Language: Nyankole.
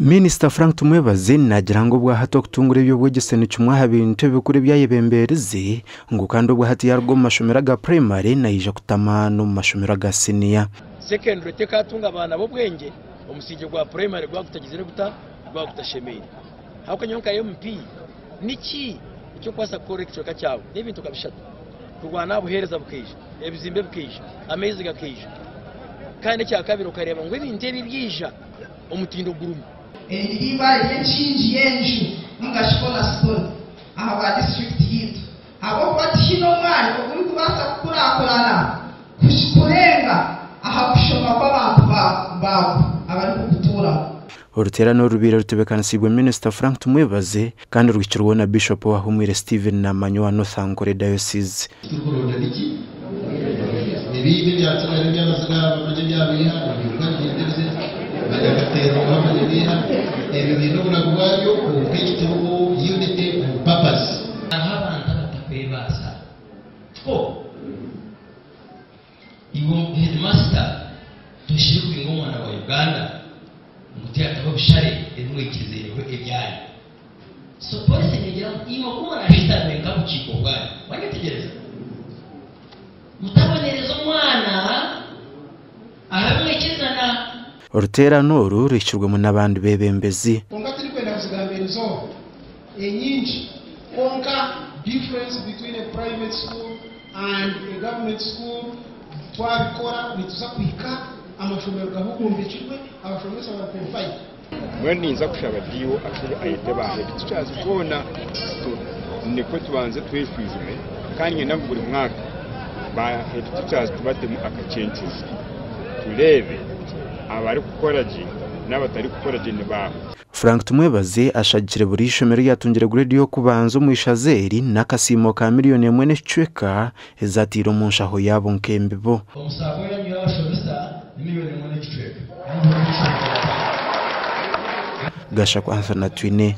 Minisita Frank Tumwebaze naagira ngu obwahati okutungura eby'obwegyese ni kimwe aha bintu ebikuru ebi ayebembeerize ngu kandi obwahati yaaruga omu mashomero aga purayimare naija kutama n'omu mashomero aga siniya. Secondary tekatunga abaana b'obwengye omusingye gwa purayimare gwagutagizire guta gwagutashemeire. Ahabw'okuba nyowe nka MP niki eki orikubaasa kukora ekicweka kyawe? N'ebintu nka bishatu, kurwana aha buheereza bukaija, ebizimbe bikaija, amaizi gakaija kandi ekyakabiri okareeba ngu ebintu ebi byaija omutindo gurimu. Eri n'eibaare ry'enkingi y'enju ninga shi cornerstone ahabwa disiturikiti yaitu ahabw'okuba tihaine omwanya ogurikubaasa kukurakurana kurenga aha kushoma kw'abantu baagwo abarikugutuuramu. Oruteerane oru rubaire rutebeekanisiibwe Minisita Frank Tumwebaze kandi ruhikirweho na Bishop Owahumwire Stephen Namanya owa North Ankole Diocese. Ekiturikurunda niki? Ebiiba ebya Kigali eby'amaziga bamanya ebya Biiha, nibiiruka nibyenderize, Banyakateero bamanya Biiha. Ebyo biine oburagu bwabyo kwonka ekituriho unity and purpose. Hariho abantu abatakwebaasa. Tikwo? Iwe headmaster tohikire kubinga omwana wa Uganda ngu tiyataho bishare ebi mwikiriziinebwe ebyanyu. So policy negira ngu imwe ku murashutame nka bukiiko bwanyu, mwanyetegyereza? Mutabonereza omwana aha bi mwikirizana. Oruteerane oru ruhikirwemu n'abandi beebembezi. Kwonka tirikwenda kuzigamba erizooba enyingi kwonka difference between a private school and a government school twabikora nituza kuhika amashomero gahugumbikirwe abashomesa bari qualified. Mbwenu ninza kushaba DO ashube ayete ba head teachers boona nikwo tubanze tweshwijume kandi niinyenda ngu buri mwaka ba head teachers tubatemu akacencuzi tureebe abarikukora gye n'abatarikukora gye ni baaha. Frank Tumwebaze ashagikire buri ishomero eryatungire gureedi y'okubanza omu ishaza eri n'akasiimo ka miriyoni emwe n'ekicweka ezataire omu nshaho yaabo nk'embibo. Omusaako yanyu y'abashomesa ni miriyoni emwe n'ekicweka. Gashakwa Anthony Atwine.